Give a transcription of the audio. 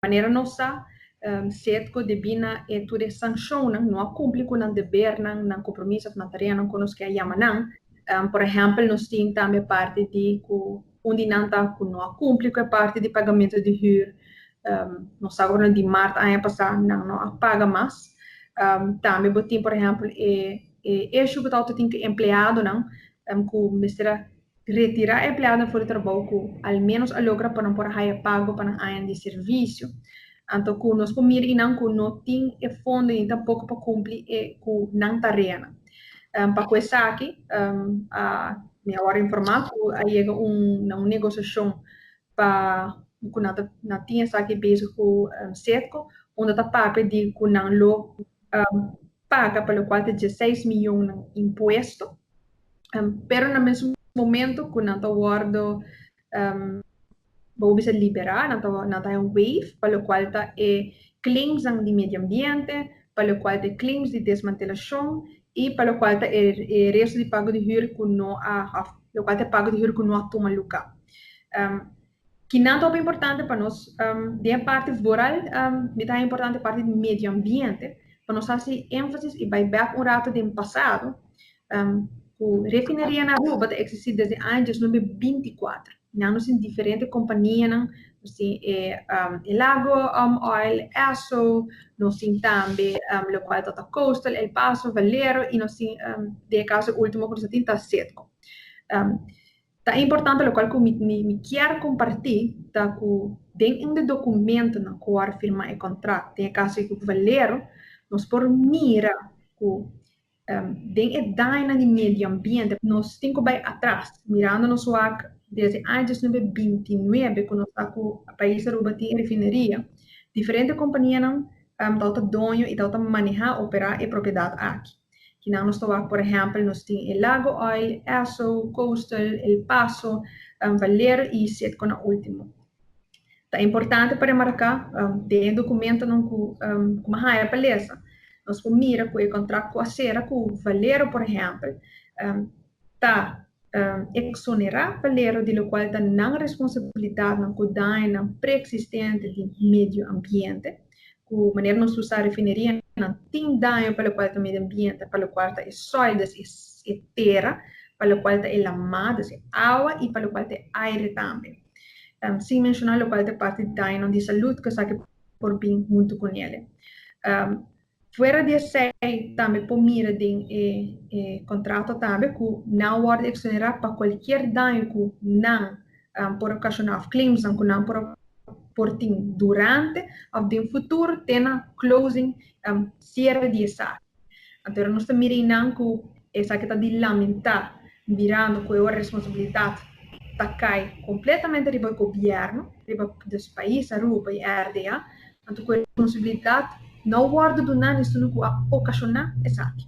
Manera nos sa, Setco debí na e tur e sanshonnan no a kumpli ku nan debernan, nan kompromiso òf nan tareanan ku nos ke a yama nan. Por ehèmpel, nos tin tambe parti di ku un di nan ta ku no a kumpli ku e parti di pagamentu di hür. Nos sa ku di mart aña pasá nan no a paga mas. Tambe bo tin por ehèmpel e e issue ku ta tin ku empleadonan ku mester a Retirá empleadonan for di trabou ku al ménos a logra pa nan por a haya pago pa nan añanan di servisio. Anto ku nos por mira einan ku no tin e fondo ni tampoko pa kumpli e ku nan tareanan. Pa ku esaki a mi a wòrdu informá ku a yega un na un negosiashon pa ku nan ta nan tin esaki bezig ku Setco unda ta papia di ku nan lo paga pa lokual ta dieseis mionnan impuesto. Pero na mesun momento ku nan ta wòrdu bo bisa liberá, nan ta nan ta haña un waive pa lokual ta e claimsnan di medio ambiente, pa lokual ta e claims di desmantelashon i pa lokual ta e e resto di pago di hür ku no a òf lokual ta e pago di hür ku no a tuma lugá. Kinan ta hopi importante pa nos den e parti vooral mi ta haña importante e parti di medio ambiente pa nos hasi énfasis i bai bèk un rato den pasado ku refineria na Aruba ta eksistí desde aña 1924. Nan nos tin diferente kompanianan, nos tin e e Lago Oil, Esso, nos tin tambe lokual ta ta Coastal, El Paso, Valero i nos tin den e kaso e último ku nos a tin ta Citgo. Ta importante locual cu mi mi kier comparti ta cu den un di documentonan cu worde firma e contract, den e caso aki cu Valero, nos por mira cu den e dañonan di medio ambiente nos tin cu bay atras, mirando nos wak desde aña diesnuebe bintinuebe cu nos ta cu pais Aruba tin e refineria, diferente companianan tabata doño y tabata maneha, opera e propiedad aki. Kinan nos ta wak, por ehèmpel, nos tin e Lago Oil, Esso, Coastal, El Paso, Valero i Citgo na último. Ta importante pa remarká den e dokumentonan ku ku mi a haña pa lesa, nos por mira ku e kontrakt ku a sera ku Valero, por ehèmpel, ta eksonerá Valero di lokual ta nan responsabilidatnan ku dañonan preeksistente di medio ambiente. Ku manera nos usa refinerianan tin daño pa lokual ta medio ambiente, pa lokual ta e soil, des e tera, pa lokual ta e lamá, des e awa i pa lokual ta e aire tambe. Sin menshoná lokual ta e parti dañonan di salud ku esaki por bin huntu ku nele. Fuera di esei tambe por mira den e e kontrato tambe ku nan wòrdu eksonerá pa kualkier daño ku nan por okashoná òf claimsnan ku nan por por tin durante òf den futuro te na closing, siere di esaki. Anto nos ta mira einan ku esaki ta di lamentá mirando ku e ora responsabilidat ta kai kompletamente riba gobièrnu, riba dus pais Aruba i RDA, anto ku e responsabilidat no wòrdu duná na esun ku a okashoná esaki.